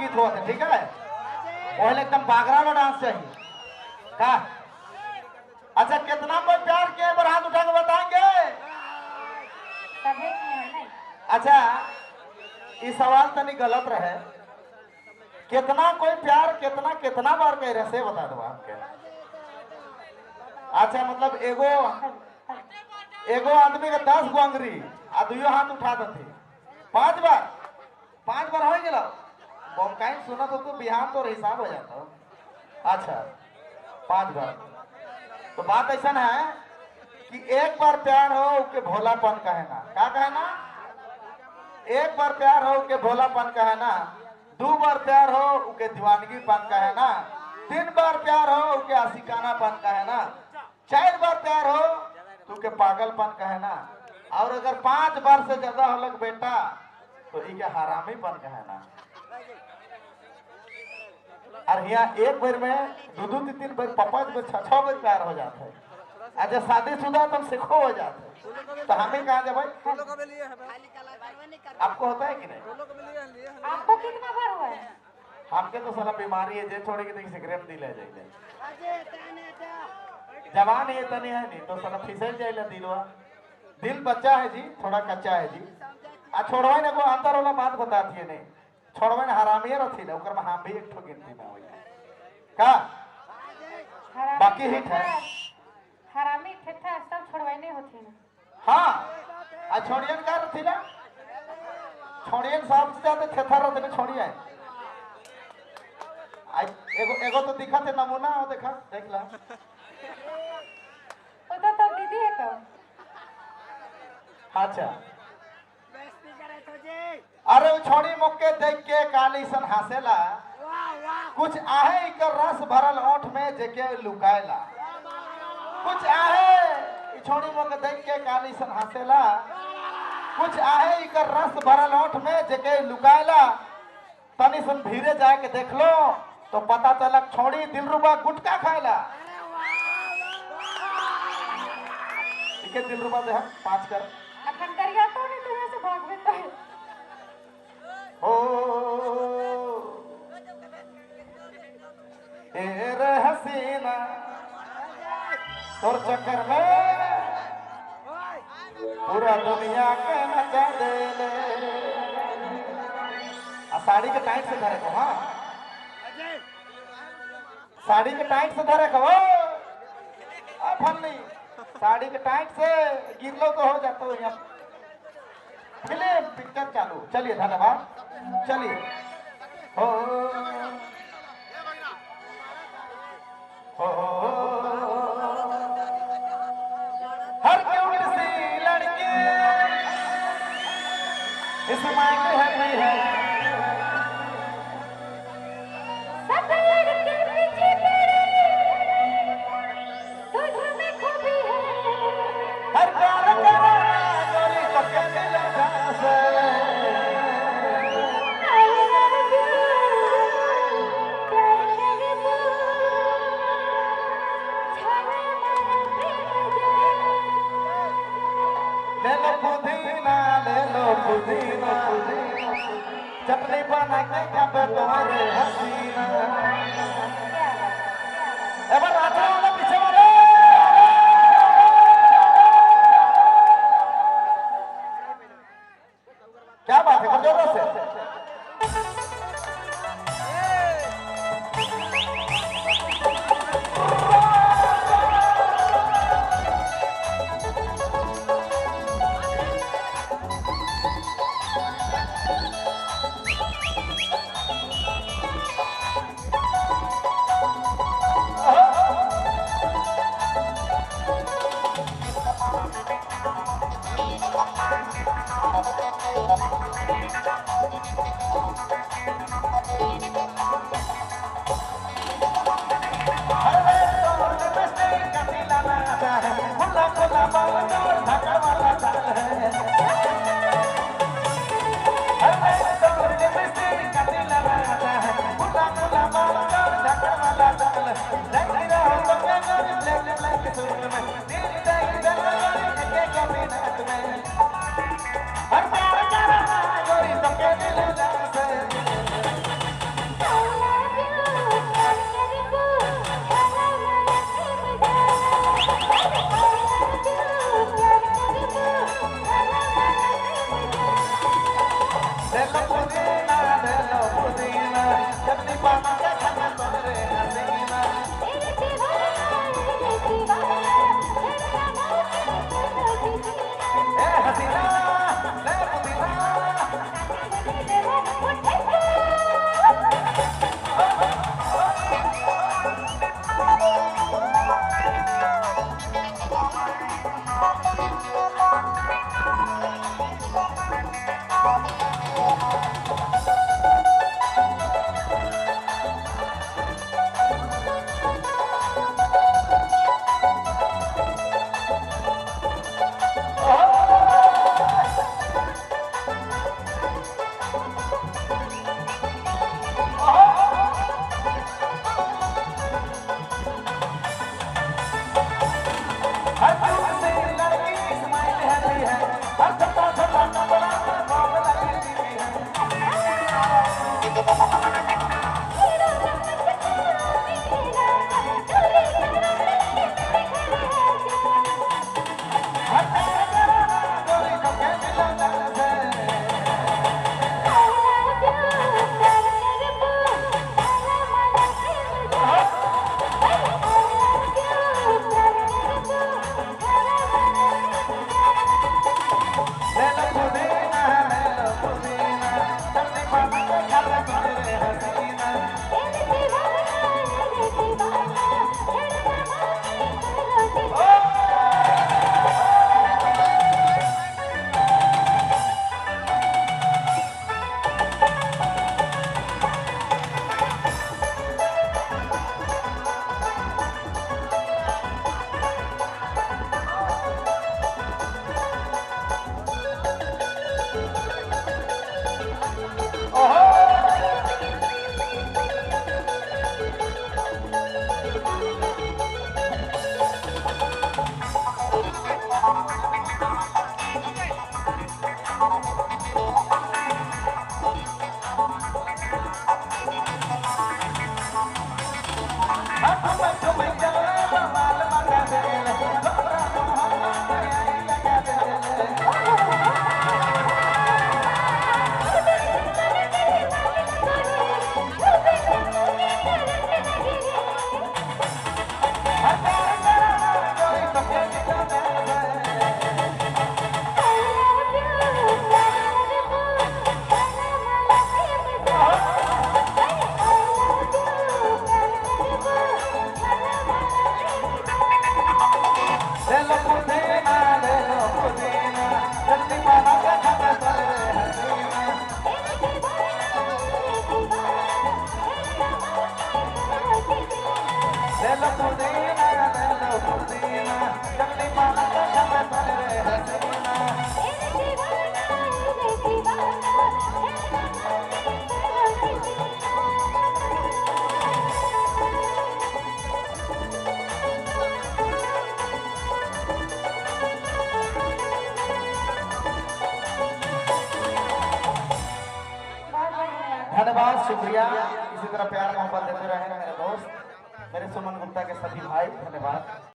गीत हुआ था, ठीक है? पहले एकदम बागरा वाला डांस चाहिए का? अच्छा कितना कोई प्यार किए पर हाथ उठा के बताएंगे? सभी किए हैं नहीं। अच्छा ये सवाल तनी गलत रहे, कितना कोई प्यार कितना कितना बार कह रहे से बता दो आपके। अच्छा मतलब एगो एगो आदमी के 10 गो अंगरी आ दुयो हाथ उठा देती 5 बार, 5 बार हो गया। बमकाइन सुना तो बिहान तो हिसाब हो जाता। अच्छा 5 बार। तो बात ऐसा है कि एक बार प्यार हो के भोलापन कहना, क्या कहना? एक बार प्यार हो के भोलापन कहना, 2 बार प्यार हो उके दीवानगीपन कहना, 3 बार प्यार हो उके आशिकानापन कहना, 4 बार प्यार हो तो के पागलपन कहना, और अगर 5 बार से ज्यादा हो लग बेटा तो इके हरामीपन कहना। और यहाँ एक बार में 2 2 3 3 बार 5 बार 6 6 बार प्यार हो जाता है। अच्छा शादीशुदा तुम सिखो हो जाते है, तो हमें कहा जाए भाई? आपको होता है कि नहीं? आपको कितना बार हुआ है? हमके तो साला बीमारी है, जे छोड़े के सिगरेट दिले जाइले, जवान है तनी है नहीं तो साला फिसल जाइले दिलवा। दिल बच्चा है जी, थोड़ा कच्चा है जी। आ छोड़वाई ना को अंदर वाला बात बताती है नहीं, छोड़वाई ना हरामी रथी ना ओकर में हम भी एक ठो गिनती ना होई का बाकी हिट है। हरामी थेथा सब छोड़वाई नहीं होती ना। हाँ आ छोड़ियन का रथी ना, छोड़ियन सबसे ज्यादा थेथा रहते ना छोड़िया। एगो एगो तो दिखा थे नमूना हो, देखा देख ला। वो तो दीदी है तो। अच्छा अरे वो छोड़ी मुक्के देख के काली सन हंसेला, कुछ आहे इकर रस भरल ओठ में जेके लुकाएला, कुछ आहे छोड़ी मुक्के देख के काली सन हंसेला, कुछ आहे इकर रस भरल ओठ में जेके लुकाएला, तनी सन भीरे जाके देख लो तो पता चलक छोड़ी दिलरुबा गुटका खाएला। ठीक है दिलरुबा दे 5 कर अखन करिया तो नहीं तो से भागबे तो हो ए रे हसीना तोर चक्कर में पूरा दुनिया के नचा देले। आ साड़ी के टाइट से धरे को, हाँ साड़ी के टाइट से धरे को, आ फन्नी साड़ी के टाइट से गिर लो तो हो जाता हो। यहाँ फिल्म पिक्चर चालू। चलिए धन्यवाद। चलिए हो हो हर क्यूट सी लड़की इस माइक है है सब लड़के पीछे पड़े तुझ में खूबी है, हर प्यार करो गोरी तो के दिल से I love you प्यार कर दो छाना मारा प्रेम जाए, ले लो पुदीना, ले लो पुदीना, चटनी बना के खाबे तुम्हारे हसीना। एबार राजा वाला पीछे वाले क्या बात है, कर जोर से। Oh! इसी तरह प्यार मोहब्बत देते रहे मेरे दोस्त, मेरे सुमन गुप्ता के सभी भाई, धन्यवाद।